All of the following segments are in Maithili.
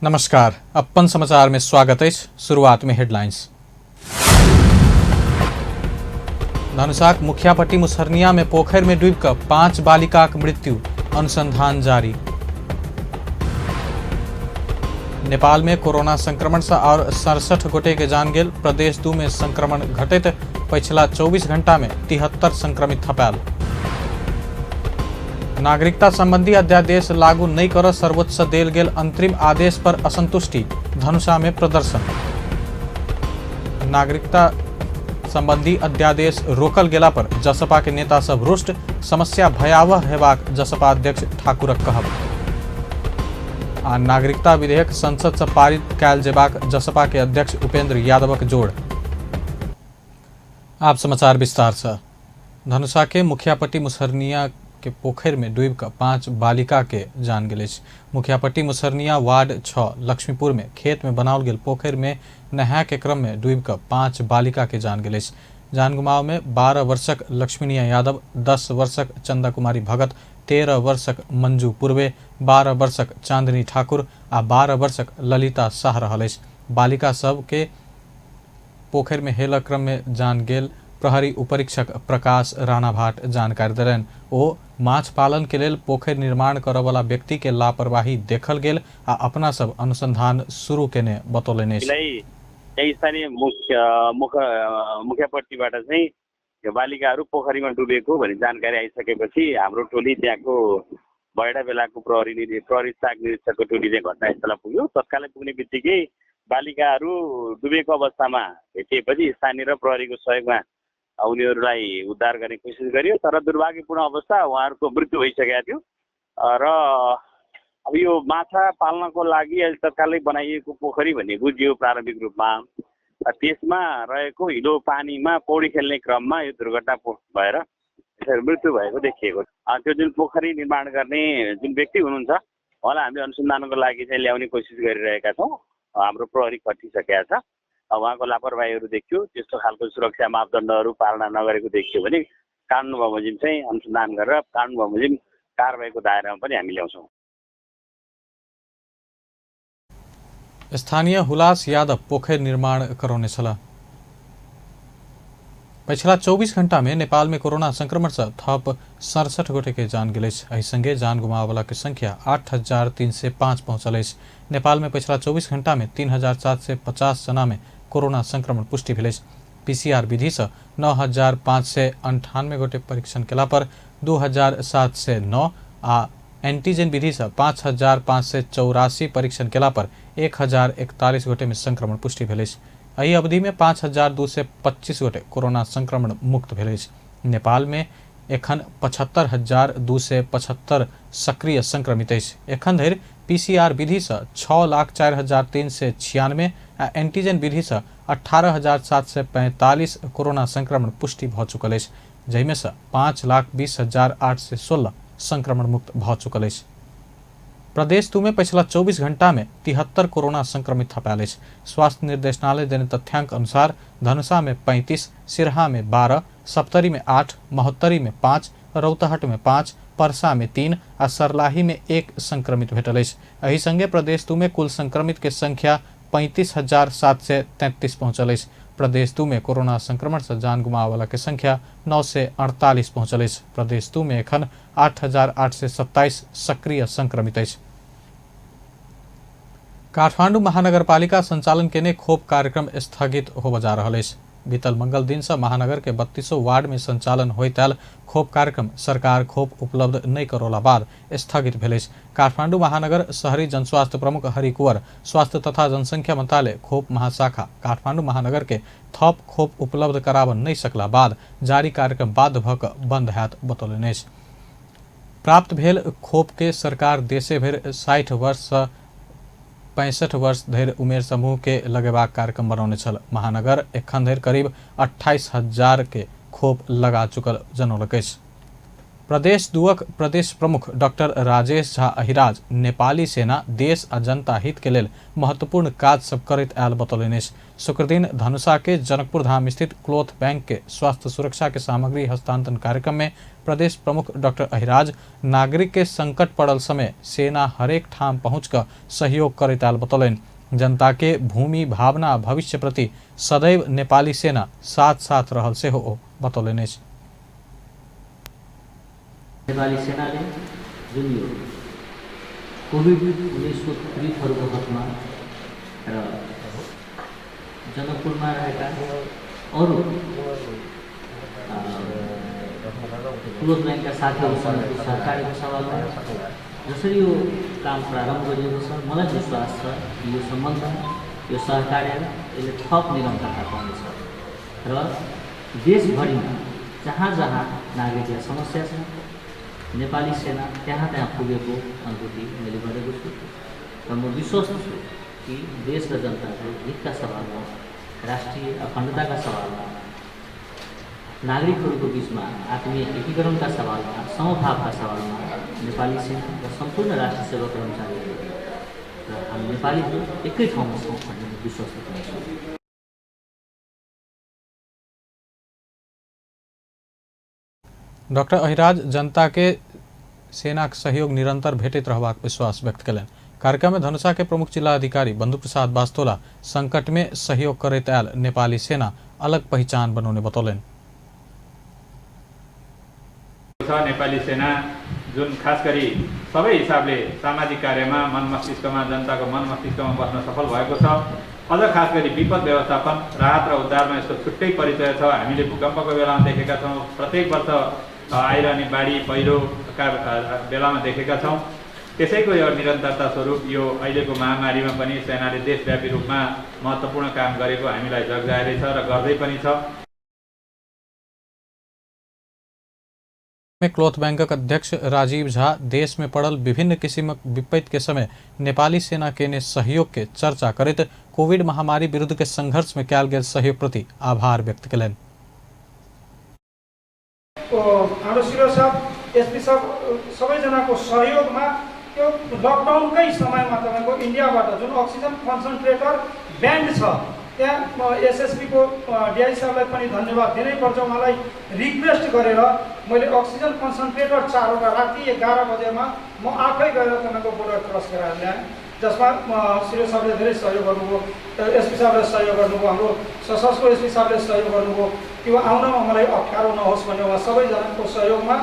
नमस्कार, अपन समाचार में स्वागत अछि। शुरुआत में हेडलाइंस। धनुषाक मुखियापट्टी मुसहरनिया में पोखरि में डूबि कऽ 5 बालिकाक मृत्यु, अनुसंधान जारी। नेपाल में कोरोना संक्रमण से और 67 गोटे के जान गेल। प्रदेश 2 में संक्रमण घटैत पछिला 24 घंटा में 73 संक्रमित थपायल। नागरिकता संबंधी अध्यादेश लागू नहीं कर सर्वोच्च से देल गेल अंतरिम आदेश पर असंतुष्टि, धनुषा में प्रदर्शन। नागरिकता संबंधी अध्यादेश रोकल गेला पर जसपा के नेता सब रुष्ट, समस्या भयावह हेबाक जसपा अध्यक्ष ठाकुरक कहब। आ नागरिकता विधेयक संसद से पारित कयल जेबाक जसपा के अध्यक्ष उपेंद्र यादवक जोड़। आप समाचार विस्तार से। धनुषा के मुखियापट्टी मुसहरनिया के पोखरि में डूबि कऽ 5 बालिका के जान गेल अछि। मुखियापट्टी मुसहरनिया वार्ड 6 लक्ष्मीपुर में खेत में बनाओल गेल पोखरि में नहाय के क्रम में डूबि कऽ 5 बालिका के जान गेल अछि। जान गुमाव में 12 वर्षक लक्ष्मीनिया यादव, 10 वर्षक चंदा कुमारी भगत, 13 वर्षक मंजू पूर्वे, 12 वर्षक चांदनी ठाकुर आ 12 वर्षक ललिता शाह रहल अछि। बालिका सब के पोखरि में हेलक क्रम में जान गेल प्रहरी उपरीक्षक प्रकाश राणाभाट जानकारी देलनि। ओ माछ पालन के लेल पोखरि निर्माण करऽवला व्यक्ति के लापरवाही देखल गेल आ अपना सब अनुसंधान शुरू केने बतौलनि अछि। स्थानीय मुखियापट्टीबाट चाहिँ यो बालिकाहरू पोखरीमा डुबेको भन्ने जानकारी आइसकेपछि हाम्रो टोली त्यहाँको बहेडा बेलाको प्रहरी साग निरीक्षकको टोली चाहिँ घटनास्थलमा पुग्यो। तत्कालै पुग्ने बित्तिकै बालिकाहरू डुबेको अवस्थामा भेटिएपछि स्थानीय र प्रहरीको सहयोगमा उनीहरूलाई उद्धार गर्ने कोसिस गरियो, तर दुर्भाग्यपूर्ण अवस्था उहाँहरूको मृत्यु भइसकेको थियो। र अब यो माछा पाल्नको लागि अहिले तत्कालै बनाइएको पोखरी भन्ने बुझियो प्रारम्भिक रूपमा। त्यसमा रहेको हिलो पानीमा पौडी खेल्ने क्रममा यो दुर्घटना भएर यसरी मृत्यु भएको देखिएको। त्यो जुन पोखरी निर्माण गर्ने जुन व्यक्ति हुनुहुन्छ उहाँलाई हामीले अनुसन्धानको लागि चाहिँ ल्याउने कोसिस गरिरहेका छौँ। हाम्रो प्रहरी खटिसकेका छ। उहाँको लापरवाहीहरू देखियो, त्यस्तो खालको सुरक्षा मापदण्डहरू पालना नगरेको देखियो भने कानुन बमोजिम चाहिँ अनुसन्धान गरेर कानुन बमोजिम कारबाहीको दायरामा पनि हामी ल्याउँछौँ। स्थानीय हुलास यादव पोखरि निर्माण करौने छलाह। पछिला 24 घंटा में नेपाल में कोरोना संक्रमण से थप 67 गोटे के जान गेल अछि। एहि संगे जान गुमावला के संख्या 8305 पहुंचल अछि। नेपाल में पछिला 24 घंटा में 3750 जना में कोरोना संक्रमण पुष्टि भेल अछि। पीसीआर विधि से 9598 गोटे परीक्षण केला पर 2709 आ एंटीजन विधि से 5584 परीक्षण केला पर 1041 गोटे में संक्रमण पुष्टि भेल अछि। एहि अवधि में 5225 गोटे कोरोना संक्रमण मुक्त भेल अछि। नेपाल में एखन 75,275 सक्रिय संक्रमित अछि। एखन धरि पीसीआर विधि से 6,04,396 आ एंटीजन विधि से 18,745 कोरोना संक्रमण पुष्टि भऽ चुकल अछि, जाहिमे से 5,20,816 संक्रमण मुक्त भऽ चुकल अछि। प्रदेश 2 में पछिला 24 घंटा में 73 कोरोना संक्रमित थपायल अछि। स्वास्थ्य निर्देशनालय देने तथ्यांक अनुसार धनुषा में 35, सिरहा में 12, सप्तरी में 8, महोत्तरी में 5, रौतहट में 5, परसा में 3 आ सरलाही में 1 संक्रमित भेटल अछि। एहि संगे प्रदेश 2 में कुल संक्रमित के संख्या 35,733 पहुंचल अछि। प्रदेश 2 में कोरोना संक्रमण से जान गुमावला के संख्या 948 पहुंचल अछि। प्रदेश 2 में एखन 8,827 सक्रिय संक्रमित अछि। काठमाडौँ महानगरपालिका संचालन केने खोप कार्यक्रम स्थगित होबय जा रहल अछि। बीतल मंगल दिन से महानगर के 32 वार्ड में संचालन होइत आयल खोप कार्यक्रम सरकार खोप उपलब्ध नहि करौला बाद स्थगित भेल अछि। काठमाडौँ महानगर शहरी जनस्वास्थ्य प्रमुख हरि कुंवर स्वास्थ्य तथा जनसंख्या मंत्रालय खोप महाशाखा काठमाडौँ महानगर के थप खोप उपलब्ध कराबऽ नहि सकला बाद जारी कार्यक्रम बाध्य भऽ कऽ बंद हैत बतौलनि अछि। प्राप्त भेल खोप के सरकार देशे भरि 60 वर्ष से 65 वर्ष धरि उमेर समूह के लगेबाक कार्यक्रम बनौने छल। महानगर एखन धरि करीब 28,000 के खोप लगा चुकल जनौलक अछि। प्रदेश दुअक प्रदेश प्रमुख डॉक्टर राजेश झा अहिराज नेपाली सेना देश आ जनता हित के लेल महत्वपूर्ण काज सब करैत आयल बतौलनि अछि। शुक्रदिन धनुषा के जनकपुर धाम स्थित क्लोथ बैंक के स्वास्थ्य सुरक्षा के सामग्री हस्तांतरण कार्यक्रम में प्रदेश प्रमुख डॉक्टर अहिराज नागरिक के संकट पड़ल समय सेना हरेक ठाम पहुँच कऽ सहयोग करैत आयल बतौलनि। जनता के भूमि भावना भविष्य प्रति सदैव नेपाली सेना साथ साथ रहल सेहो ओ बतौलनि अछि। नेपाली सेनाले जुन यो कोभिड-19 को पीडितहरूको हकमा र जनकपुरमा रहेका अरू क्लोथ ब्याङ्कका साथीहरूसँगको सहकार्यको सवालमा जसरी यो काम प्रारम्भ गरिएको छ, मलाई विश्वास छ कि यो सम्बन्ध, यो सहकार्य यसले थप निरन्तरता पाउनेछ र देशभरिमा जहाँ जहाँ नागरिकलाई समस्या छ नेपाली सेना त्यहाँ त्यहाँ पुगेको अनुभूति मैले गरेको छु र म विश्वस्त छु कि देश र जनताको हितका सवालमा, राष्ट्रिय अखण्डताका सवालमा, नागरिकहरूको बिचमा आत्मीय एकीकरणका सवालमा, समभावका सवालमा नेपाली सेना र सम्पूर्ण राष्ट्र सेवा कर्मचारीहरू र हामी नेपालीहरू एकै ठाउँमा छौँ भन्ने म विश्वस्त पनि छु। डॉक्टर अहिराज जनता के सेनाक सहयोग निरंतर भेटैत रहबाक विश्वास व्यक्त कयलनि। कार्यक्रम में धनुषा के प्रमुख जिला अधिकारी बंधु प्रसाद बास्तोला संकट में सहयोग करैत आयल नेपाली सेना अलग पहिचान बनौने बतौलनि। नेपाली सेना जुन खास गरी सबै हिसाबले सामाजिक कार्यमा मन मस्तिष्कमा जनताको मन मस्तिष्कमा बस्न सफल भएको छ। अझ खास गरी विपद व्यवस्थापन, राहत र उद्धारमा यसको छुट्टै परिचय छ। हामीले भूकम्पको बेलामा देखेका छौँ, प्रत्येक वर्ष आइरहने बाढी पहिरोका बेलामा देखेका छौँ। त्यसैको यो निरन्तरता स्वरूप यो अहिलेको महामारीमा पनि सेनाले देशव्यापी रूपमा महत्त्वपूर्ण काम गरेको हामीलाई जगजाहेरै छ र गर्दै पनि छ। में क्लोथ बैंकक अध्यक्ष राजीव झा देश में पड़ल विभिन्न किसिमक विपत्ति के समय नेपाली सेना केने सहयोग के चर्चा करैत कोविड महामारी विरुद्ध के संघर्ष में कयल गेल सहयोग प्रति आभार व्यक्त कयलनि। हाम्रो सिरो साहब, एसपी साहब सबैजनाको सहयोगमा त्यो लकडाउनकै समयमा तपाईँको इन्डियाबाट जुन अक्सिजन कन्सन्ट्रेटर ब्यान्ड छ त्यहाँ एसएसपी को डिआई साहबलाई पनि धन्यवाद दिनैपर्छ। उहाँलाई रिक्वेस्ट गरेर मैले अक्सिजन कन्सन्ट्रेटर 4वटा राति 11 बजेमा म आफै गएर तपाईँको बोर्डर क्रस गराएर ल्याएँ, जसमा सिरो साहबले धेरै सहयोग गर्नुभयो, एसपी साहबले सहयोग गर्नुभयो, हाम्रो सशस्त्र एसपी साहबले सहयोग गर्नुभयो। त्यो आउनमा मलाई अप्ठ्यारो नहोस् भन्ने उहाँ सबैजनाको सहयोगमा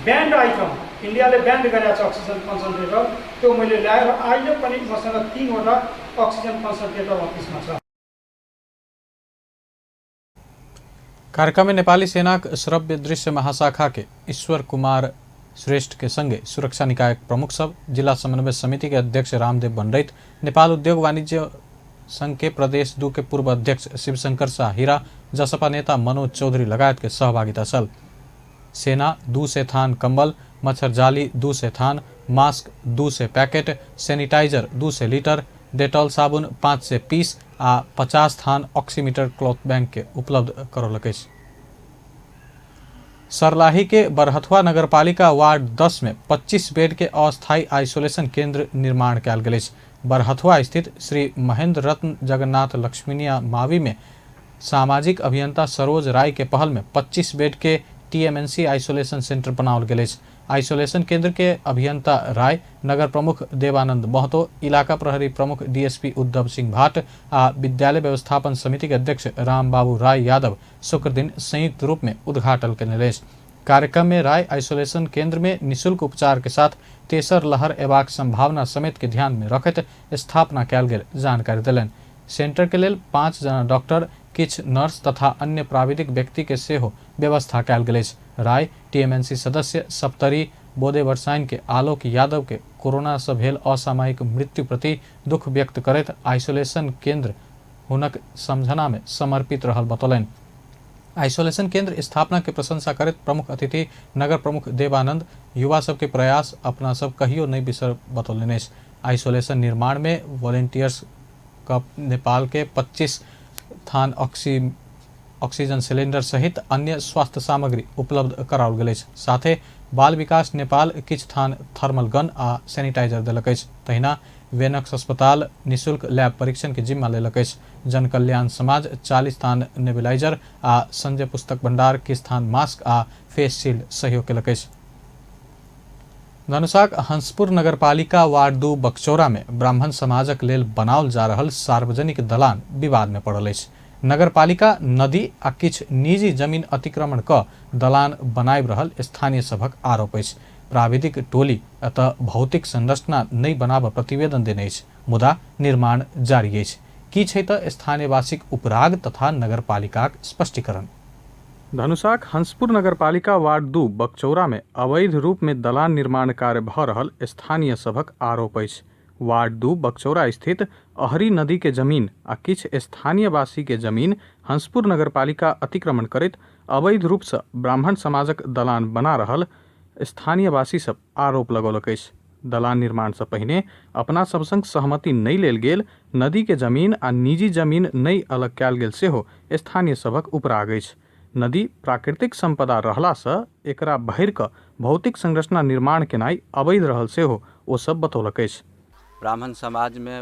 ब्यान्ड आइटम इन्डियाले ब्यान्ड गरेको छ अक्सिजन कन्सन्ट्रेटर, त्यो मैले ल्याएर अहिले पनि मसँग 3वटा अक्सिजन कन्सन्ट्रेटर अफिसमा छ। कार्यक्रम में नेपाली सेनाक श्रव्य दृश्य महाशाखा के ईश्वर कुमार श्रेष्ठ के संगे सुरक्षा निकाय प्रमुख सब, जिला समन्वय समिति के अध्यक्ष रामदेव बनरैत, नेपाल उद्योग वाणिज्य संघ के प्रदेश 2 के पूर्व अध्यक्ष शिवशंकर शाह हीरा, जसपा नेता मनोज चौधरी लगायत के सहभागिता छल। सेना 200 थान कंबल, मच्छर जाली 200 थान, mask 200 packet, sanitizer 200 litre, Dettol साबुन 500 पीस आ 50 थान ऑक्सीमीटर क्लॉथ बैंक के उपलब्ध करौलक अछि। सरलाही के बरहथुआ नगरपालिका वार्ड 10 में 25 बेड के अस्थायी आइसोलेशन केंद्र निर्माण कयल गेल अछि। बरहथुआ स्थित श्री महेंद्र रत्न जगन्नाथ लक्ष्मीनिया मावी में सामाजिक अभियंता सरोज राय के पहल में 25 बेड के टीएमएनसी आइसोलेशन सेंटर बनाओल गेल अछि। आइसोलेशन केंद्र के अभियंता राय, नगर प्रमुख देवानंद महतो, इलाका प्रहरी प्रमुख डीएसपी उद्धव सिंह भाट आ विद्यालय व्यवस्थापन समिति के अध्यक्ष रामबाबू राय यादव शुक्रदिन संयुक्त रूप में उद्घाटन कयने अछि। कार्यक्रम में राय आइसोलेशन केंद्र में निःशुल्क उपचार के साथ तेसर लहर एबाक संभावना समेत के ध्यान में रखैत स्थापना कयल गेल जानकारी देलनि। सेंटर के लेल 5 जना डॉक्टर, किछु नर्स तथा अन्य प्राविधिक व्यक्ति के सेहो व्यवस्था कयल गेल अछि। राय टीएमएनसी सदस्य सप्तरी बोदे वर्षाइन के आलोक यादव के कोरोना से भेल असामयिक मृत्यु प्रति दुख व्यक्त करैत आइसोलेशन केंद्र हुनक समझना में समर्पित रहल बतौलनि। आइसोलेशन केंद्र स्थापना के प्रशंसा करैत प्रमुख अतिथि नगर प्रमुख देवानंद युवा सबके प्रयास अपना सब कहियो नहीं बिसर बतौलनि अछि। आइसोलेशन निर्माण में वॉलेंटियर्स कप नेपाल के 25 थान ऑक्सीमीटर ऑक्सीजन सिलेंडर सहित अन्य स्वास्थ्य सामग्री उपलब्ध कराओल गेल अछि। साथे बाल विकास नेपाल किछु थान थर्मल गन आ सैनिटाइजर देलक अछि। तहिना वेनक्स अस्पताल निःशुल्क लैब परीक्षण के जिम्मा लेलक अछि। जनकल्याण समाज 40 थान नेबुलाइजर आ संजय पुस्तक भंडार किछु थान मास्क आ फेस शील्ड सहयोग केलक अछि। धनुषाक हंसपुर नगरपालिका वार्ड 2 बकचौरा में ब्राह्मण समाजक लेल बनाओल जा रहल सार्वजनिक दलान विवाद में पड़ल अछि। नगरपालिका नदी आ किछु निजी जमीन अतिक्रमण क दलान बनाबि रहल स्थानीय सभक आरोप अछि। प्राविधिक टोली एतऽ भौतिक संरचना नहि बनाबऽ प्रतिवेदन देने अछि, मुदा निर्माण जारी अछि। की छै तऽ स्थानीयवासीक उपराग तथा नगरपालिकाक स्पष्टीकरण। धनुषाक हंसपुर नगरपालिका वार्ड 2 बकचौरा में अवैध रूप में दलान निर्माण कार्य भऽ रहल स्थानीय सभक आरोप अछि। वार्ड 2 बकचौरा स्थित अहरी नदी के जमीन आ किछु स्थानीयवासी के जमीन हंसपुर नगरपालिका अतिक्रमण करैत अवैध रूप सँ ब्राह्मण समाजक दलान बना रहल स्थानीयवासी सब आरोप लगौलक अछि। दलान निर्माण सँ पहिने अपना सब संग सहमति नहि लेल गेल, नदी के जमीन आ निजी जमीन नहि अलग कयल गेल सेहो स्थानीय सभक उपराग अछि। नदी प्राकृतिक सम्पदा रहला सँ एकरा भरि कऽ भौतिक संरचना निर्माण केनाइ अवैध रहल सेहो ओ सब बतौलक अछि। ब्राह्मण समाजमे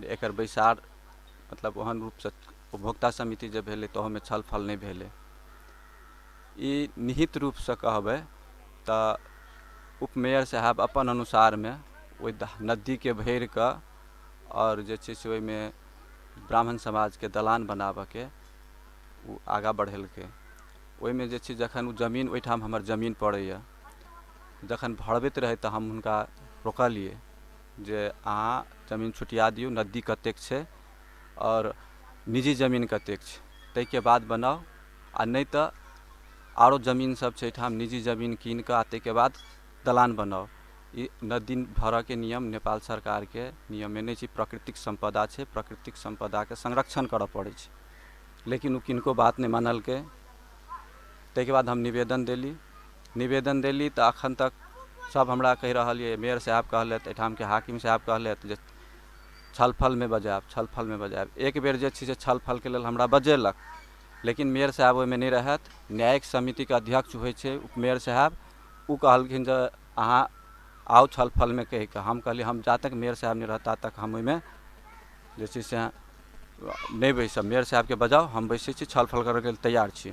एकर बैसार मतलब ओहन रूपसँ उपभोक्ता समिति जे भेलै तऽ ओहोमे छल फल नहि भेलै। ई निहित रूपसँ कहबै तऽ उपमेयर साहब अपन अनुसारमे ओहि नदीके भरि कऽ आओर जे छै से ओहिमे ब्राह्मण समाजके दलान बनाबऽके ओ आगाँ बढ़ेलकै। ओहिमे जे छै जखन ओ जमीन ओहिठाम हमर जमीन पड़ैए, जखन भरबैत रहै तऽ हम हुनका रोकलियै जे अहाँ जमीन छुटिया दियौ, नदी कतेक छै आओर निजी जमीन कतेक छै, ताहिके बाद बनाउ, आ नहि तऽ आरो जमीन सब छै एहिठाम निजी जमीन कीन कऽ आ ताहिके बाद दलान बनाउ। ई नदी भरऽके नियम नेपाल सरकारके नियममे नहि छै। प्राकृतिक सम्पदा छै, प्राकृतिक सम्पदाके संरक्षण करऽ पड़ै छै। लेकिन ओ किनको बात नहि मानलकै। ताहिके बाद हम निवेदन देली, निवेदन देली तऽ अखन तक सब हमरा कहि रहल यऽ, मेयर साहब कहलथि, एहिठामके हाकिम साहब कहलथि जे छल फलमे बजायब, छल फलमे बजायब। एक बेर जे छै से छल फलके लेल हमरा बजेलक, लेकिन मेयर साहब ओहिमे नहि रहथि। न्यायिक समितिके अध्यक्ष होइ छै उपमेयर साहब, ओ कहलखिन जे अहाँ आउ छल फलमे कहिकऽ। हम कहलियै हम जा तक मेयर साहब नहि रहता तक हम ओहिमे जे छै से नहि बैसब, मेयर साहबके बजाउ, हम बैसै छी, छल फल करैके लेल तैयार छी।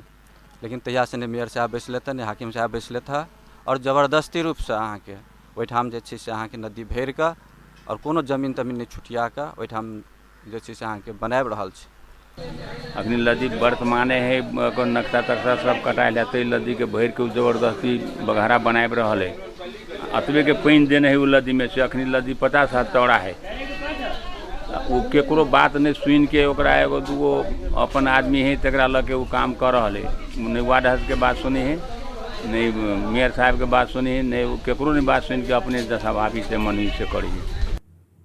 लेकिन तहियासँ नहि मेयर साहब बैसलथि हँ, नहि हाकिम साहब बैसलथि हँ, आओर जबरदस्ती रूपसँ अहाँके ओहिठाम जे छै से अहाँके नदी भरिकऽ आओर कोनो जमीन तमीन नहि छुटियाकऽ ओहिठाम जे छै से अहाँके बनाबि रहल छै। अखनी नदी वर्तमाने है, ओकर नक्शा तक्शा सब कटायल है, ताहि नदीके भरिके ओ जबरदस्ती बघारा बनाबि रहल है। अतबेके पानि देने है ओ नदीमे से अखनी नदी 50 हाथ चौड़ा है। ओ केकरो बात नहि सुनिके ओकरा एगो दूगो अपन आदमी है तकरा लऽ के ओ काम कऽ रहल है। नहि वार्ड के बात सुनै है, नहि मेयर साहबके बात सुनै है, नहि ओ केकरो नहि बात सुनिके अपने जैसा भाभी से मन से करै है।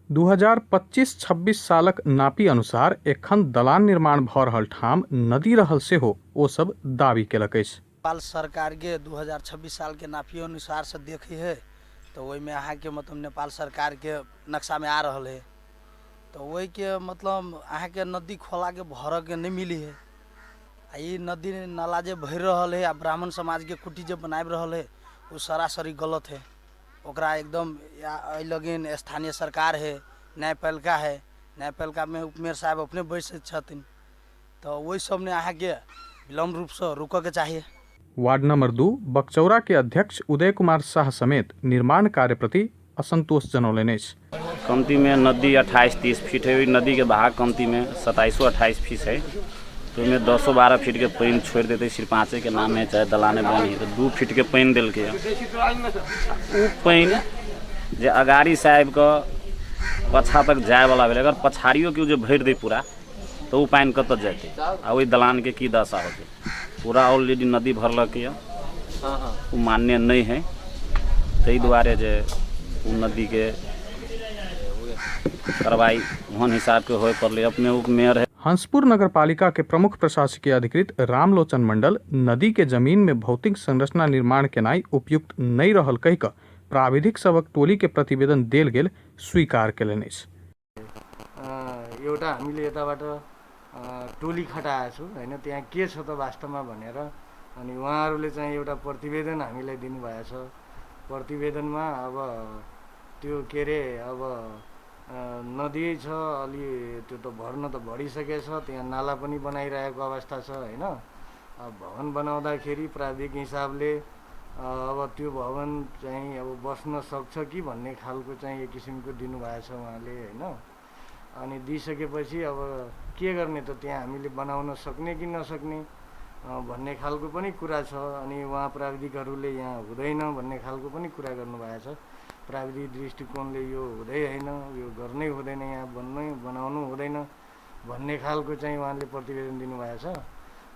2025-26 सालक नापी अनुसार एखन दलान निर्माण भऽ रहल ठाम नदी रहल सेहो ओ सब दावी केलक अछि। नेपाल सरकारके 2026 सालके नापी अनुसारसँ देखै हइ तऽ ओहिमे अहाँके मतलब नेपाल सरकारके नक्शामे आ रहल हइ, तऽ ओहिके मतलब अहाँके नदी खोलाके भरऽके नहि मिलै हइ। आ ई नदी नाला जे भरि रहल हइ आ ब्राह्मण समाजके कुटी जे बनाबि रहल हइ ओ सरासरी गलत हइ। ओकरा एकदम एहि लगिन स्थानीय सरकार हइ, न्यायपालिका हइ, न्यायपालिकामे उपमेयर साहब अपने बैसै छथिन, तऽ ओहि सबमे अहाँके विलम्ब रूपसँ रुकऽके चाही। वार्ड नंबर 2 बकचौरा के अध्यक्ष उदय कुमार साह समेत निर्माण कार्य प्रति असंतोष जनौलनि अछि। कमतीमे नदी 28-30 फीट है, ओहि नदीके बहाव कमतीमे 27-28 फीट है, तऽ ओहिमे 10-12 फीटके पानि छोड़ि देतै सिर्फ पाँचेके नामे, चाहे दलाने बनी तऽ 2 फीटके पानि देलकै। ओ पानि जे अगाड़ीसँ आबिकऽ पाछाँ तक जायवला भेलै, अगर पछाड़ियोके ओ जे भरि दै पूरा तऽ ओ पानि कतऽ जेतै आ ओहि दलानके की दशा होतै। पूरा ऑलरेडी नदी भरलकै यऽ, ओ मान्य नहि है, ताहि दुआरे जे ओ नदीके कार्रवाई ओहन हिसाबके होय पड़लै। अपने उपमेयर है। हंसपुर नगरपालिका के प्रमुख प्रशासकीय अधिकृत रामलोचन मंडल नदी के जमीन में भौतिक संरचना निर्माण केनाइ उपयुक्त नहि रहल कहि कऽ प्राविधिक सभक टोली के प्रतिवेदन देल गेल स्वीकार केलनि अछि। एउटा हामीले यताबाट टोली खटाएको छु हैन, त्यहाँ के छ त वास्तवमा भनेर। अनि उहाँहरूले चाहिँ एउटा प्रतिवेदन हामीलाई दिनुभएको छ। प्रतिवेदनमा अब त्यो के रे अब नदी छ अलि त्यो त भर्न त भरिसकेछ, त्यहाँ नाला पनि बनाइरहेको अवस्था छ हैन। अब भवन बनाउँदाखेरि प्राविधिक हिसाबले अब त्यो भवन चाहिँ अब बस्न सक्छ कि भन्ने खालको चाहिँ एक किसिमको दिनुभएको छ उहाँले हैन। अनि दिइसकेपछि अब के गर्ने त, त्यहाँ हामीले बनाउन सक्ने कि नसक्ने भन्ने खालको पनि कुरा छ। अनि उहाँ प्राविधिकहरूले यहाँ हुँदैन भन्ने खालको पनि कुरा गर्नुभएको छ। प्राविधिक दृष्टिकोणले यो हुँदै होइन, यो गर्नै हुँदैन, यहाँ बनाउनु हुँदैन भन्ने खालको चाहिँ उहाँले प्रतिवेदन दिनुभएको छ।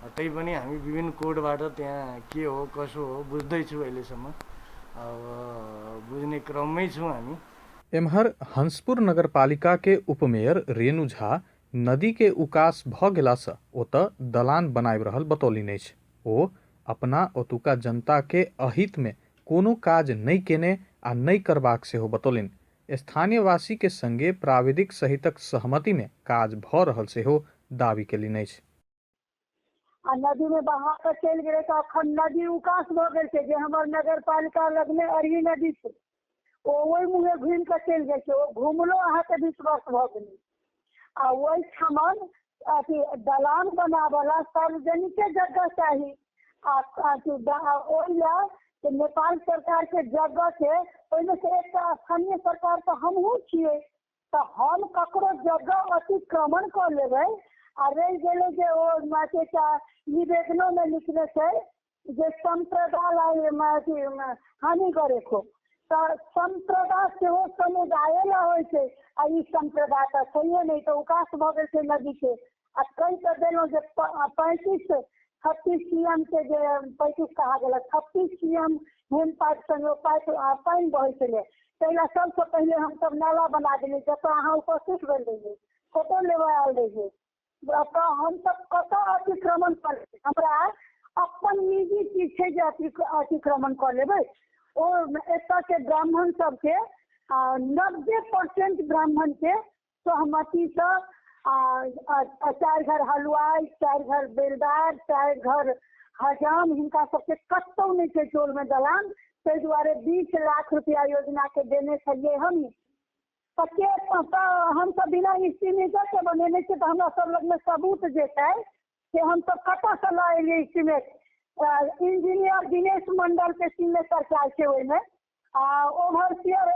तै पनि हामी विभिन्न कोडबाट त्यहाँ के हो कसो हो बुझ्दैछु अहिलेसम्म, अब बुझ्ने क्रममै छौँ हामी। एम्हर हंसपुर नगरपालिका के उपमेयर रेणु झा नदी के उकास भ गेलासँ ओतऽ दलान बनाबि रहल बतौलनि अछि। ओ अपना ओतुका जनता के अहित मे कोनो काज नहि केने आ नहि करबाक सेहो बतौलनि। स्थानीयवासी के संगे प्राविधिक सहितक सहमति मे काज भ रहल सेहो दावी केलनि अछि। आ नदी मे बहा कऽ चलि गेलै तऽ अखन नदी उकास भऽ गेल छै। जे हमर नगरपालिका लगमे अरही नदी छै, ओ ओहि मुँहे घुमि कऽ चलि जाइ छै। ओ घुमलो अहाँके 20 वर्ष भऽ गेलै। आ ओहिठामन अथी दलान बनाबऽ ला सार्वजनिके जगह चाही। आ अथी ओहि लए नेपाल सरकारके जगह छै, ओहिमे से एकटा स्थानीय सरकार तऽ हमहूँ छियै, तऽ हम ककरो जगह अतिक्रमण कऽ लेबै। आ रहि गेलै जे ओ एकटा निवेदनोमे लिखने छै जे सम्प्रदाय अथी हानि करेको, तऽ सम्प्रदाय सेहो समुदाये लए होइ छै। आ ई सम्प्रदाय तऽ छैहे नहि, तऽ उकास भऽ गेल छै नदीके। आ कहि तऽ देलहुँ जे 35-36 सीएम के जे 35 कहा गेलक, 36 सीएम हेम पाइप संगे पाइप पानि बहै छलै, ताहि लए सबसँ पहिले हमसब नाला बना देलियै, जतऽ अहाँ उपस्थित भेल रहियै, फोटो लेबऽ आयल रहियै। तऽ हमसब कतऽ अतिक्रमण कर, हमरा अपन निजी चीज छै जे अतिक्रमण कऽ लेबै। ओ एतऽके ब्राह्मण सबके 90% ब्राह्मणके सहमतिसँ 4 घर हलुआइ, 4 घर बेलदार, 4 घर हजाम, हिनका सबके कतहु नहि छै टोलमे दलान। ताहि दुआरे 20 लाख रुपया योजनाके देने छलियै हम। तऽ हमसब बिना एस्टीमेटके बनेने छियै, तऽ हमरा सब लगमे सबूत जे छै से हमसब कतऽसँ लऽ एलियै एस्टीमेट। इंजीनियर दिनेश मण्डलके सिग्नेचर कयल छै ओहिमे। आ ओवरसियर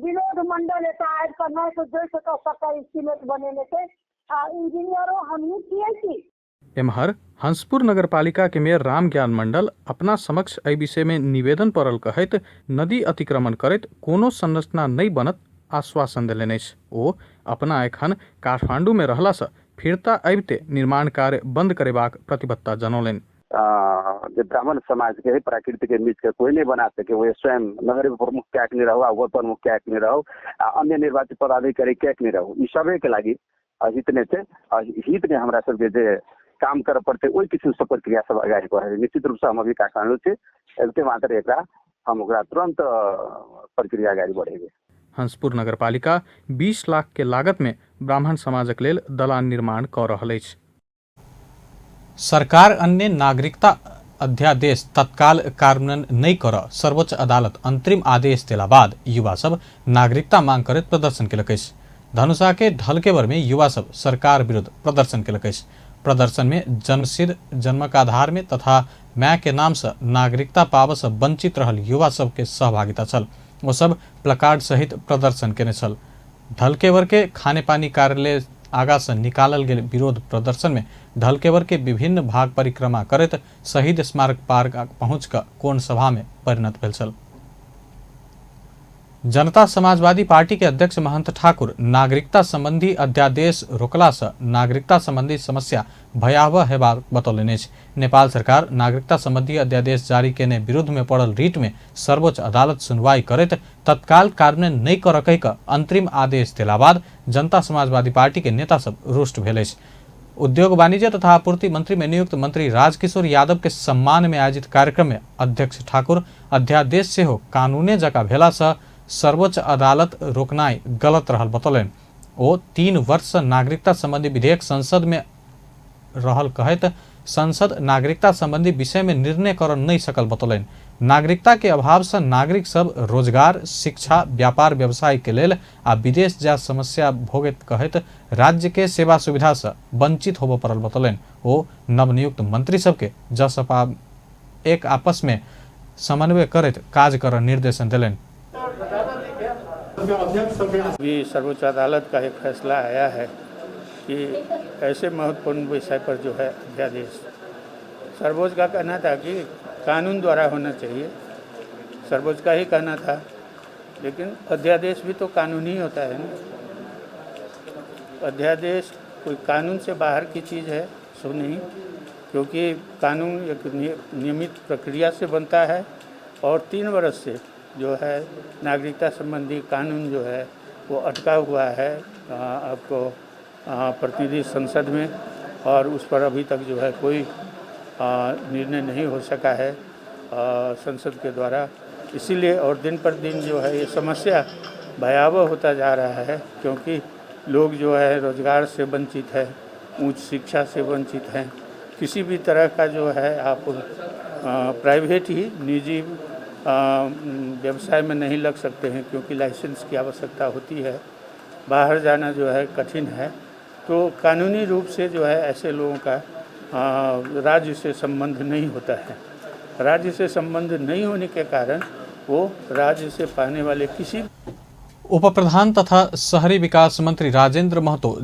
विनोद मण्डल एतऽ आबि कऽ नापि जोखि कऽ सबटा एस्टीमेट बनेने छै। आ इंजीनियरो हमही छियै की। एम्हर हंसपुर नगरपालिका के मेयर रामज्ञान मंडल अपना समक्ष एहि विषय में निवेदन पड़ल कहैत नदी अतिक्रमण करैत कोनो संरचना नहि बनत आश्वासन देलनि अछि। ओ अपना एखन काठमांडू में रहलासँ फिरता अबिते निर्माण कार्य बंद करेबाक प्रतिबद्धता जनौलनि। जे ब्राह्मण समाज के है प्रकृति के बीच के कोई नहीं बना सके, वो स्वयं नगर प्रमुख क्या नहीं रहो, वार्ड प्रमुख क्या नहीं रहो, आ अन्य निर्वाचित पदाधिकारी क्या नहीं रहो, ई सबे के लागि हित नै छै। हित में हमरा सबके जे काम करऽ पड़तै ओहि किसिमसँ प्रक्रिया सब अगाडि बढ़े। निश्चित रूपसँ हम अभी काठमाडौँ छी, अबिते मात्र एकरा हम ओकरा तुरन्त प्रक्रिया अगाडि बढ़ेबै। हंसपुर नगरपालिका 20 लाख के लागत में ब्राह्मण समाजक लेल दलान निर्माण कऽ रहल अछि। सरकार अन्य नागरिकता अध्यादेश तत्काल कार्यान्वयन नहि करऽ सर्वोच्च अदालत अंतरिम आदेश देला बाद युवा सब नागरिकता मांग करैत प्रदर्शन केलक अछि। धनुषा के ढलकेवर में युवा सब सरकार विरुद्ध प्रदर्शन केलक अछि। प्रदर्शन में जन्मसिद्ध जन्मक आधार में तथा माय के नाम से नागरिकता पाबऽ से वंचित रहल युवा सब के सहभागिता छल। ओ सब प्लकार्ड सहित प्रदर्शन केने छल। ढलकेवर के खानेपानी कार्यालय आगा से निकालल गेल विरोध प्रदर्शन में ढलकेवर के विभिन्न भाग परिक्रमा करैत शहीद स्मारक पार्क पहुँच कऽ कोण सभा में परिणत भेल छल। जनता समाजवादी पार्टी के अध्यक्ष महंत ठाकुर नागरिकता संबंधी अध्यादेश रोकला से नागरिकता संबंधी समस्या भयावह हेबाक बतौलनि अछि। नेपाल सरकार नागरिकता संबंधी अध्यादेश जारी केने विरुद्ध में पड़ल रिट में सर्वोच्च अदालत सुनवाई करैत तत्काल कार्यान्वयन नहि करऽ कहि कऽ अंतरिम आदेश देला बाद जनता समाजवादी पार्टी के नेता सब रुष्ट भेल अछि। उद्योग वाणिज्य तथा आपूर्ति मंत्री में नियुक्त मंत्री राजकिशोर यादव के सम्मान में आयोजित कार्यक्रम में अध्यक्ष ठाकुर अध्यादेश सेहो कानूने जकाँ भेला से सर्वोच्च अदालत रोकनाइ गलत रहल बतौलनि। ओ 3 वर्ष से नागरिकता संबंधी विधेयक संसद में रहल कहैत संसद नागरिकता संबंधी विषय में निर्णय कर नहीं सकल बतौलनि। नागरिकता के अभाव से नागरिक सब रोजगार, शिक्षा, व्यापार व्यवसाय के लेल आ विदेश जा समस्या भोगैत कहैत राज्य के सेवा सुविधा से वंचित होबय पड़ल बतौलनि। ओ नवनियुक्त मंत्री सबके जसपा एक आपस में समन्वय करैत काज कर निर्देशन देलनि। अभी सर्वोच्च अदालत का एक फैसला आया है कि ऐसे महत्वपूर्ण विषय पर जो है अध्यादेश, सर्वोच्च का कहना था कि कानून द्वारा होना चाहिए, सर्वोच्च का ही कहना था, लेकिन अध्यादेश भी तो कानून ही होता है ना। अध्यादेश कोई कानून से बाहर की चीज़ है सो नहीं, क्योंकि कानून एक नियमित प्रक्रिया से बनता है और 3 वर्ष से जो है नागरिकता संबंधी कानून जो है वो अटका हुआ है आपको प्रतिनिधि संसद में, और उस पर अभी तक जो है कोई निर्णय नहीं हो सका है संसद के द्वारा। इसीलिए और दिन पर दिन जो है ये समस्या भयावह होता जा रहा है, क्योंकि लोग जो है रोजगार से वंचित है, उच्च शिक्षा से वंचित हैं, किसी भी तरह का जो है आप प्राइवेट ही निजी व्यवसाय में नहीं लग सकते हैं, क्योंकि लाइसेंस की आवश्यकता होती है, बाहर जाना जो है कठिन है। तो कानूनी रूप से जो है ऐसे लोगों का राज्य से संबंध नहीं होता है। राज्य से संबंध नहीं होने के कारण वो राज्य से पाने वाले किसी उपप्रधान तथा शहरी विकास मंत्री राजेंद्र महतो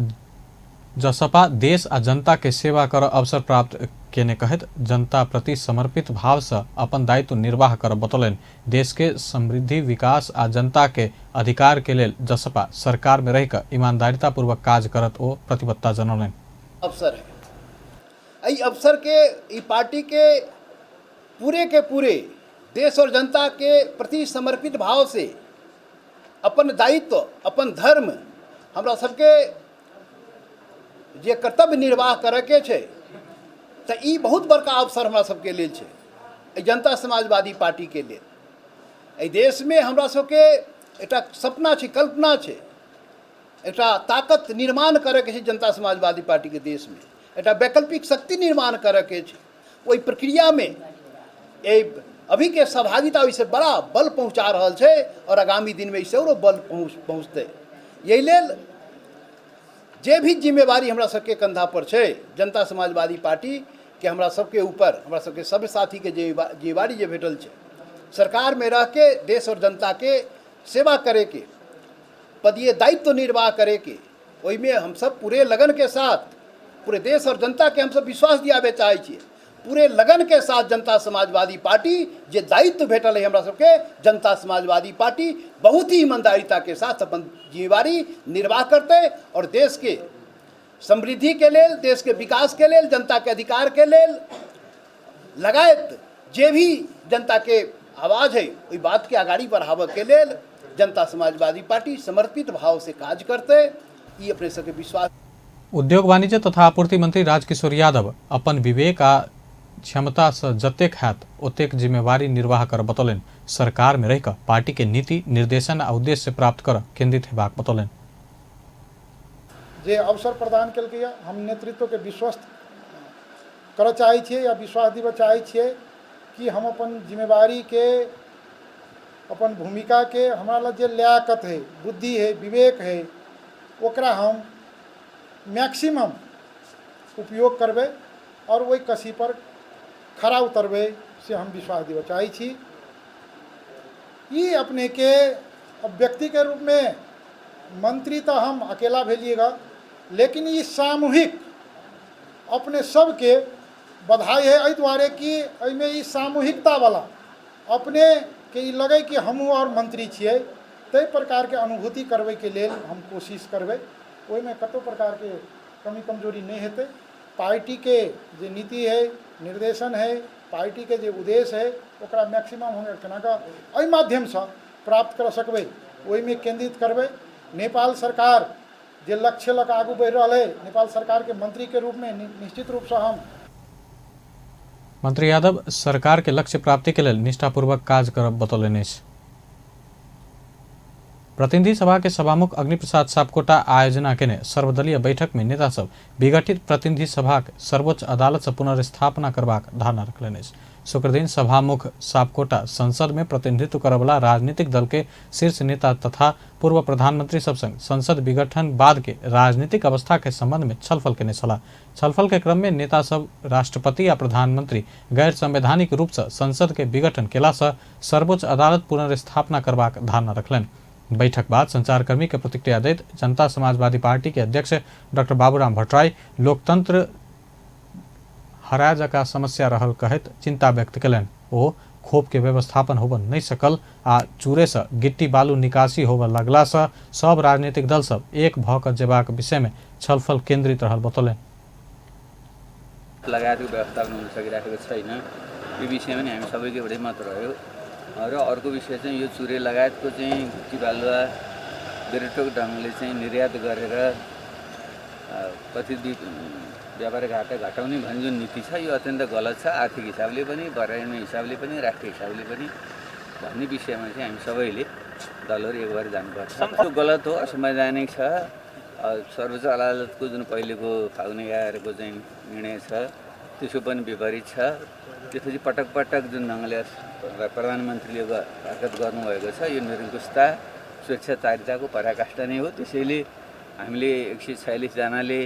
जसपा देश आ जनता के सेवा कर अवसर प्राप्त केने कहैत जनता प्रति समर्पित भाव से अपन दायित्व निर्वाह कर बतौलनि। देश के समृद्धि, विकास आ जनता के अधिकार के लेल जसपा सरकार में रहिक ईमानदारिता पूर्वक काज करत ओ प्रतिबद्धता जनौलनि। अवसर है, एहि अवसर के ई पार्टी के पूरे देश और जनता के प्रति समर्पित भाव से अपन दायित्व, अपन धर्म, हमरा सबके जे कर्तव्य निर्वाह करैके छै, तऽ ई बहुत बड़का अवसर हमरा सबके लेल छै, एहि जनता समाजवादी पार्टीके लेल। एहि देशमे हमरा सबके एकटा सपना छै, कल्पना छै, एकटा ताकत निर्माण करैके छै जनता समाजवादी पार्टीके देशमे, एकटा वैकल्पिक शक्ति निर्माण करैके छै। ओहि प्रक्रियामे एहि अभीके सहभागिता ओहिसँ बड़ा बल पहुँचा रहल छै और आगामी दिनमे एहिसँ औरो बल पहुँचतै। एहि लेल जे भी जिम्मेवारी हमरा सबके कंधा पर छै, जनता समाजवादी पार्टी के हमरा सबके ऊपर, हमरा सबके सब साथी के जिम्मेवारी जे भेटल छै, सरकार में रह के देश और जनता के सेवा करे के, पदीय दायित्व निर्वाह करे के, ओहिमे हम सब पूरे लगन के साथ, पूरे देश और जनता के हम सब विश्वास दियाबे चाहै छियै। पूरे लगन के साथ जनता समाजवादी पार्टी जे दायित्व भेटल है हमरा सबके, जनता समाजवादी पार्टी बहुत ही ईमानदारिता के साथ अपन जिम्मेवारी निर्वाह करते और देश के समृद्धि के लेल, देश के विकास के लेल, जनता के अधिकार के लेल लगायत जे भी जनता के आवाज़ है ओहि बात के अगाड़ी बढ़ाबऽ के लेल जनता समाजवादी पार्टी समर्पित भाव से काज करते, ई अपने सबके विश्वास। उद्योग वाणिज्य तथा आपूर्ति मंत्री राजकिशोर यादव अपन विवेक आ क्षमता से जतेक हैत ओतेक जिम्मेवारी निर्वाह कर बतौलनि। सरकार में रहिक पार्टी के नीति, निर्देशन आ उद्देश्य प्राप्त कर केंद्रित हेबाक बतौलनि। जे अवसर प्रदान केलकै हम नेतृत्व के विश्वस्त करऽ चाहै छियै या विश्वास दिबऽ चाहै छियै कि हम अपन जिम्मेवारी के, अपन भूमिका के, हमरा लग जे लियाकत है, बुद्धि है, विवेक है, ओकरा हम मैक्सिमम उपयोग करबै और ओहि कसी पर खरा उतरबै, से हम विश्वास दिबऽ चाहै छी। ई अपने के व्यक्ति के रूप में मंत्री तो हम अकेला भेलिएगा, लेकिन ई सामूहिक अपने सबके बधाई है एहि दुआरे कि एहिमे ई सामूहिकता वाला अपने के ई लगै कि हमहूँ और मंत्री छियै, ताहि प्रकारके अनुभूति करबैके लेल हम कोशिश करबै। ओहिमे कतहु प्रकारके कमी कमजोरी नहि हेतै। पार्टीके जे नीति है, निर्देशन है, पार्टीके जे उद्देश्य है, ओकरा मैक्सिमम हम केना कऽ एहि माध्यमसँ प्राप्त कर सकबै, ओहिमे केंद्रित करबै। नेपाल सरकार जे लक्ष्य लऽ कऽ आगू बढ़ि रहल है, नेपाल सरकारके मंत्रीके रूपमे निश्चित रूपसँ हम मंत्री यादव सरकार के लक्ष्य प्राप्ति के लेल निष्ठापूर्वक काज करब बतौलनि अछि। प्रतिनिधि सभा के सभामुख अग्निप्रसाद सापकोटा आयोजना केने सर्वदलीय बैठक में नेता सब विघटित प्रतिनिधि सभा के सर्वोच्च अदालत से पुनर्स्थापना करबाक धारणा रखलनि अछि। शुक्रदिन सभामुख सापकोटा संसद में प्रतिनिधित्व करऽवला राजनीतिक दल के शीर्ष नेता तथा पूर्व प्रधानमंत्री सब संग संसद विघटन बाद के राजनीतिक अवस्था के संबंध में छलफल केने छलाह। छलफल के क्रम में नेता सब राष्ट्रपति आ प्रधानमंत्री गैर संवैधानिक रूप से संसद के विघटन केला से सर्वोच्च अदालत पुनर्स्थापना करबाक धारणा रखलनि। बैठक बाद संचारकर्मी के प्रतिक्रिया दैत जनता समाजवादी पार्टी के अध्यक्ष डॉक्टर बाबूराम भट्टराई लोकतंत्र हरा जका समस्या रहल कहैत चिंता व्यक्त कयलनि। ओ खोप के व्यवस्थापन होबऽ नहि सकल आ चूरे से गिट्टी बालू निकासी होबऽ लगला से सब राजनीतिक दल सब एक भऽ कऽ जेबाक विषय में छलफल केंद्रित रहल बतौलनि। लगायतको व्यवस्थापन हुन सकिराखेको छैन। यो विषयमा नि हामी सबैको एउटै मत रह्यो। र अर्को विषय चाहिँ यो चुरे लगायतको चाहिँ गिट्टी बालुवा बेरोटोक ढङ्गले चाहिँ निर्यात गरेर कथित व्यापार घाटा घटाउने भन्ने जुन नीति छ यो अत्यन्त गलत छ, आर्थिक हिसाबले पनि, पर्यावरणीय हिसाबले पनि, राष्ट्रिय हिसाबले पनि भन्ने विषयमा चाहिँ हामी सबैले दलहरू एक भएर जानुपर्छ। त्यो गलत हो, असंवैधानिक छ। सर्वोच्च अदालतको जुन पहिलेको फागुन 11को चाहिँ निर्णय छ त्यसको पनि विपरीत छ। त्यसपछि पटक पटक जुन ढङ्गले प्रधानमन्त्रीले हरकत गर्नुभएको छ यो निरङ्कुशता स्वेच्छाचारिताको पराकाष्ठा नै हो। त्यसैले हामीले 146 जनाले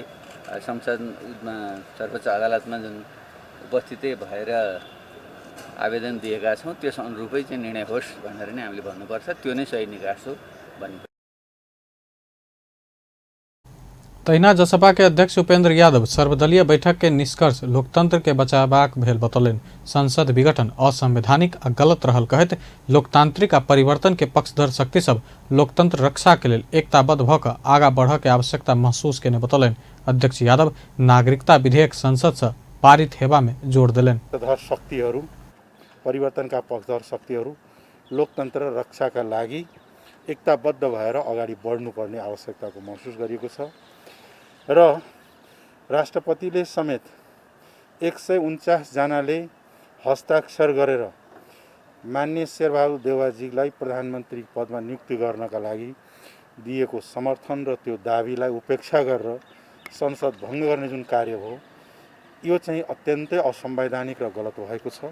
संसदमा सर्वोच्च अदालतमा जुन उपस्थितै भएर आवेदन दिएका छौँ त्यस अनुरूपै चाहिँ निर्णय होस् भनेर नै हामीले भन्नुपर्छ। त्यो नै सही निकास हो भन्नु। तहिना जसपा के अध्यक्ष उपेंद्र यादव सर्वदलीय बैठक के निष्कर्ष लोकतंत्र के बचाबाक भेल बतौलनि। संसद विघटन असंवैधानिक आ गलत रहल कहैत लोकतांत्रिक आ परिवर्तन के पक्षधर शक्ति सब लोकतंत्र रक्षा के लेल एकताबद्ध भऽ कऽ आगा बढ़ऽ के आवश्यकता महसूस केने बतौलनि। अध्यक्ष यादव नागरिकता विधेयक संसद से पारित हेबा में जोड़ देलनि। पक्षधर शक्तिहरू, परिवर्तनका पक्षधर शक्तिहरू लोकतन्त्र रक्षाका लागि एकताबद्ध भएर अगाडि बढ्नुपर्ने आवश्यकताको महसुस गरिएको छ र राष्ट्रपतिले समेत 149 जनाले हस्ताक्षर गरेर माननीय शेरबहादुर देउवाजीलाई प्रधानमन्त्री पदमा नियुक्ति गर्नका लागि दिएको समर्थन र त्यो दाबीलाई उपेक्षा गरेर संसद भङ्ग गर्ने जुन कार्य हो यो चाहिँ अत्यन्तै असंवैधानिक र गलत भएको छ।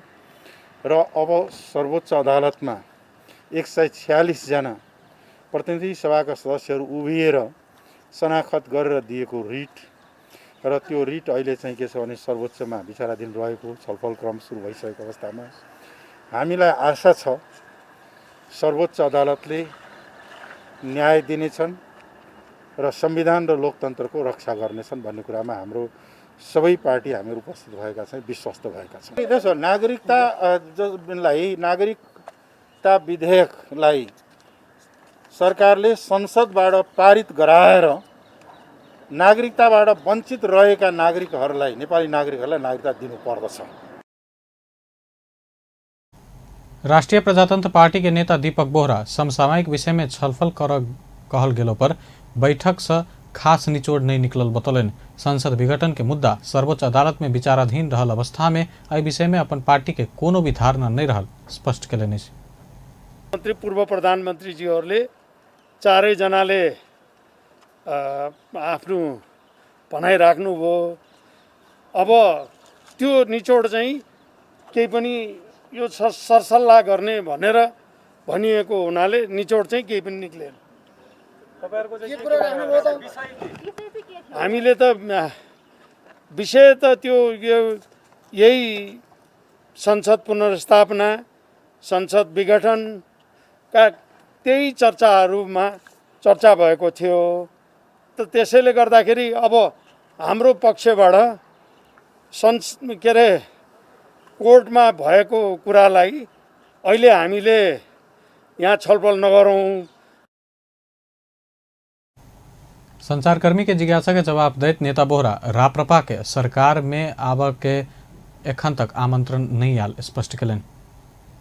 र अब सर्वोच्च अदालतमा 146 जना प्रतिनिधि सभाका सदस्यहरू उभिएर शनाखत गरेर दिएको रिट र त्यो रिट अहिले चाहिँ के छ भने सर्वोच्चमा विचाराधीन रहेको छलफल क्रम सुरु भइसकेको अवस्थामा हामीलाई आशा छ सर्वोच्च अदालतले न्याय दिनेछन् र संविधान र लोकतन्त्रको रक्षा गर्नेछन् भन्ने कुरामा हाम्रो सबै पार्टी हामीहरू उपस्थित भएका छौँ, विश्वस्त भएका छौँ। त्यसो नागरिकता नागरिकता विधेयकलाई सरकारले संसदबाट पारित गराएर नागरिकताबाट वञ्चित रहेका नागरिकहरूलाई, नेपाली नागरिकहरूलाई नागरिकता दिनुपर्दछ। राष्ट्रिय प्रजातंत्र पार्टी के नेता दीपक बोहरा समसामयिक विषय में छलफल कर कहल गेलो पर बैठक से खास निचोड़ नहीं निकलल बतौलनि। संसद विघटन के मुद्दा सर्वोच्च अदालत में विचाराधीन रहल अवस्था में एहि विषय में अपन पार्टी के कोनो भी धारणा नहीं रहल स्पष्ट केलनि। मन्त्री पूर्व प्रधानमन्त्रीजीहरूले चारैजनाले आफ्नो भनाइ राख्नुभयो। अब त्यो निचोड चाहिँ केही पनि यो सरसल्लाह गर्ने भनेर भनिएको हुनाले निचोड चाहिँ केही पनि निक्लेन। हामीले त विषय त त्यो यही संसद पुनर्स्थापना, संसद विघटनका त्यही चर्चाहरूमा चर्चा भएको थियो। त त्यसैले गर्दाखेरि अब हाम्रो पक्षबाट के अरे कोर्टमा भएको कुरालाई अहिले हामीले यहाँ छलफल नगरौँ। संचारकर्मी के जिज्ञासा के जवाब दैत नेता बोहरा राप्रपा के सरकार में आब के एखन तक आमंत्रण नहीं आयल स्पष्ट केलनि।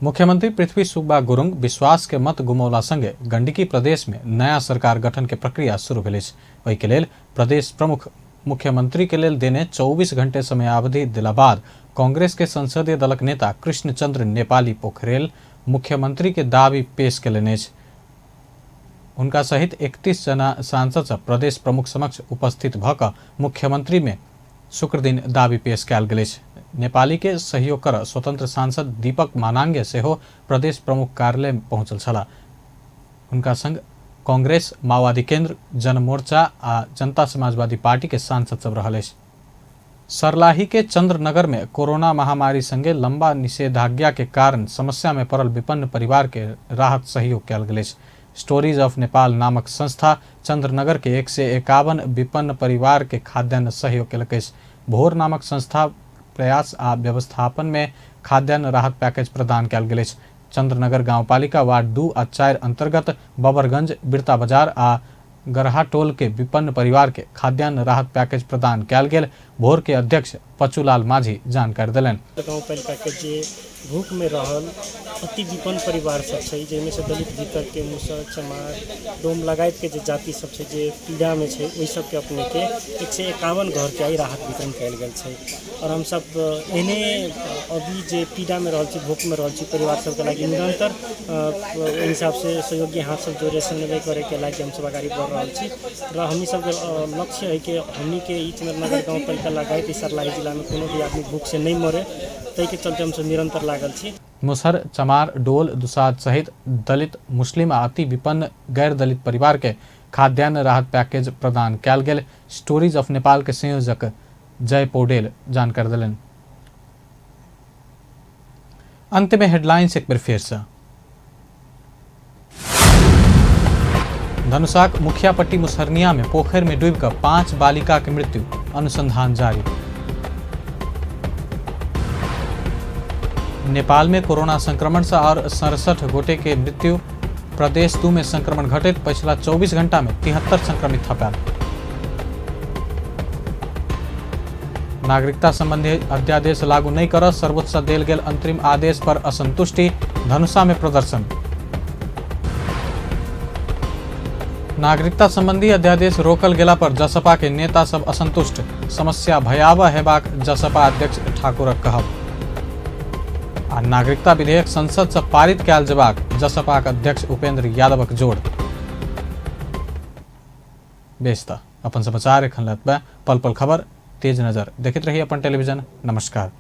मुख्यमंत्री पृथ्वी सुब्बा गुरुङ विश्वास के मत गुमौला संगे गंडकी प्रदेश में नया सरकार गठन के प्रक्रिया शुरू भेल अछि। ओहि के लेल प्रदेश प्रमुख मुख्यमंत्री के लेल देने 24 घंटे समयावधि दिला बाद कांग्रेस के संसदीय दलक नेता कृष्णचंद्र नेपाली पोखरेल मुख्यमंत्री के दावी पेश केलनि अछि। हुनका सहित 31 जना सांसद सब प्रदेश प्रमुख समक्ष उपस्थित भऽ कऽ मुख्यमंत्री में शुक्र दिन दावी पेश कयल गेल अछि। नेपाली के सहयोग कर स्वतंत्र सांसद दीपक मानांगे सेहो प्रदेश प्रमुख कार्यालय में पहुंचल छलाह। हुनका संग कांग्रेस, माओवादी केंद्र, जनमोर्चा आ जनता समाजवादी पार्टी के सांसद सब रहल अछि। सरलाही के चंद्रनगर में कोरोना महामारी संगे लंबा निषेधाज्ञा के कारण समस्या में पड़ल विपन्न परिवार के राहत सहयोग कयल गेल अछि। स्टोरीज ऑफ नेपाल नामक संस्था चंद्रनगर के 151 विपन्न परिवार के खाद्यान्न सहयोग केलक अछि। भोर नामक संस्था प्रयास आ व्यवस्थापन में खाद्यान्न राहत पैकेज प्रदान कयल गेल अछि। चंद्रनगर गांवपालिका वार्ड 2 आ 4 अंतर्गत बबरगंज, बिरता बाजार आ गरहा टोल के विपन्न परिवार के खाद्यान्न राहत पैकेज प्रदान कयल गेल। भोर के अध्यक्ष पचूलाल माझी जानकारी देलनि। गाउँपालिका के जे भूख में रहल अति विपन्न परिवार सब छै, जाहिमे से दलित भीतर के मुसहर, चमार, डोम लगायत के जे जाति सब छै जे पीड़ा में छै, ओहि सबके अपने के 151 घर के आई राहत वितरण कयल गेल छै। और हम सब एहने अभी जे पीड़ा में रहल छी, भूख में रहल छी परिवार सबके लागि निरंतर ओहि हिसाब से सहयोगी हाथ सब जोड़े समन्वय करे के लागि हम सब अगाडि बढ़ रहल छी। र हमनी सबके लक्ष्य है कि हमनी के ई चंद्रनगर गाउँपालिका लगायत सर्लाही जिला में कोनो भी आदमी भूख से नहीं मरे, ताहि के चलते हम सब निरंतर लागल छी। मुसहर, चमार, डोल, दुसाध सहित दलित, मुस्लिम आ अति विपन्न गैर दलित परिवार के खाद्यान्न राहत पैकेज प्रदान कयल गेल। स्टोरीज ऑफ नेपाल के संयोजक जय पौडेल जानकारी देलनि। अंत में हेडलाइंस एक बेर फेर से। धनुषाक मुखियापट्टी मुसहरनिया में पोखर में डूबिकऽ 5 बालिका के मृत्यु, अनुसंधान जारी। नेपाल में कोरोना संक्रमण से और 67 गोटे के मृत्यु, प्रदेश 2 में संक्रमण घटित, पिछला 24 घंटा में 73 संक्रमित थपायल। नागरिकता संबंधी अध्यादेश लागू नहीं कर सर्वोच्च से देल गेल अंतरिम आदेश पर असंतुष्टि, धनुषा में प्रदर्शन। नागरिकता संबंधी अध्यादेश रोकल गेला पर जसपा के नेता सब असंतुष्ट, समस्या भयावह हेबाक जसपा अध्यक्ष ठाकुरक कहब। आ नागरिकता विधेयक संसद से पारित कयल जेबाक जसपाक अध्यक्ष उपेंद्र यादवक जोड़। बेस त अपन समाचार एखन लतबे, पल पल खबर तेज नजर देखैत रही अपन टेलीविजन। नमस्कार।